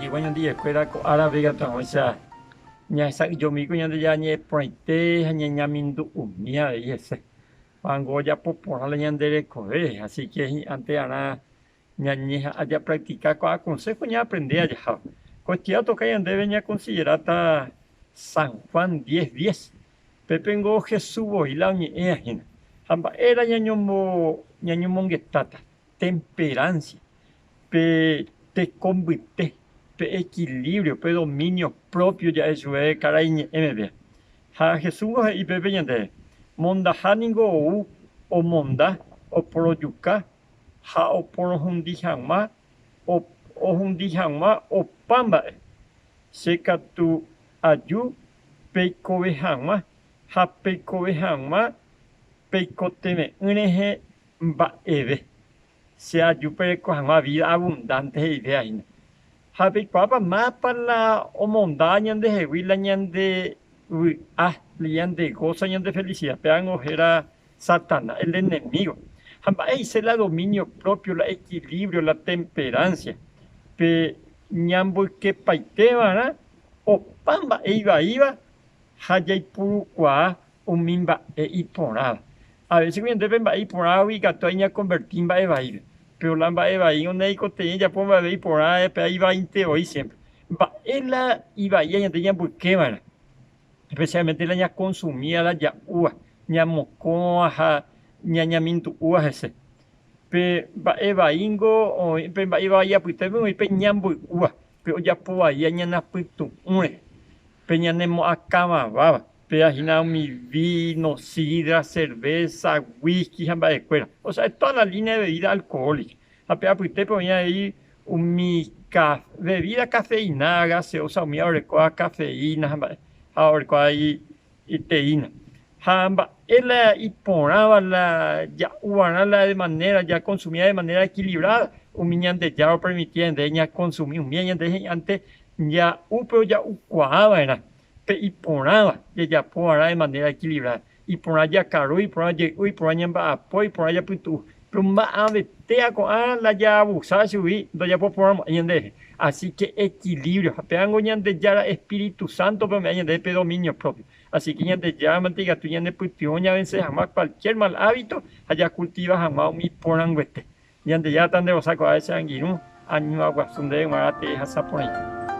Jajogueraha oñondivekuéra ko árape ikatu hag̃uáicha ñahesa'ỹijomi ko Ñandejára ñe'ẽ porãite ha ñañamindu'umi avei hese. Kó'ãngo ojapo porã la ñande rekove, así que hi'ãnte arã ñañeha'ã japractica ko'ã consejo ñaaprende ajaháva. Ko estudia otoka ñandéve ñakonsideráta San Juan diez, diez. Pépengo Jesús voi la oñe'ẽva hína. Ha mba'éra ñañomongetáta? Temperancia, pe teko mbyte, pe equilibrio, pe dominio propio ja'e chupe karai ñe'ẽme péva. Ha Jesús ngo he'i pépe ñandéve, Mondaha ningo ou omonda, oporojuka ha oporohundi hag̃ua, ohundi hag̃ua opa mba'e. Che katu aju peikove hag̃ua ha peikove hag̃ua peikotevẽ'ỹ rehe mba'eve. Che aju pereko hag̃ua vida abundante he'ivéva hína. Ha peikuaápa mávapa la omonda ñandehegui la ñande vy'a, la ñande gozo, ñande felicidad? Pévango héra Satana, el enemigo. Ha mba'e he'ise la dominio propio, la equilibrio, la temperancia? Pe ñamboykepaite va'erã opa mba'e ivaíva ha jaipurukuaa umi mba'e iporãva. A veces ñande pe mba'e iporãvagui ikatu ai ñakonverti mba'e vaípe. Péro la mba'e vai oneikotevẽ japo mba'eve iporã pe ivaínte voi siémpre. Mba'e la ivaíva ñande ñamboyke va'erã? Especialmente la ñakonsumíva, la ja'úva, ñamokõva ha ñañamindu'úva hese. Pe mba'e vaíngo oĩ, pe mba'e vai apytépe oĩ pe ñamboy'úva, pe ojapo vaíva ñanapytu'ũre, pe ñanemoakãvaváva, péva hína umi víno, sidra, cerveza, whisky ha mba'ekuéra. Osea, toda la línea de bebida alcohólica. Ha pe apytépe oĩ avei umi bebida cafeinada, gaseosa umíva orekóva cafeína ha mba'e, ha orekóva avei teína. Ha mba'e la iporãva la ja'u va'erã la de manera jakonsumíva de manera equilibrada, umi Ñandejára opermitía ñandéve ñakonsumi umíva ñande he'i'ánte ja'u péro ja'ukuaa va'erã pe iporãva jajapo va'erã de manera equilibrada. Iporã jakaru, iporã jay'u, iporã ñamba'apo, iporã japytu'u. Péro mba'avetéva ko'ã la jaavusa chugui ndojapoporãmo'ãi ñanderehe. Así que equilibrio, ha pévango Ñandejára Espíritu Sántope ome'ẽ ñandéve pe dominio propio. Así que Ñandejáramante ikatu ñanepytyvõ ñavense hag̃ua cualquier mal hábito ha jakultiva hag̃ua umi porãnguete. Ñandejára tandevosa ko'ág̃a che angirũ, añuaguasu ndéve g̃uarã tee hasa porãite.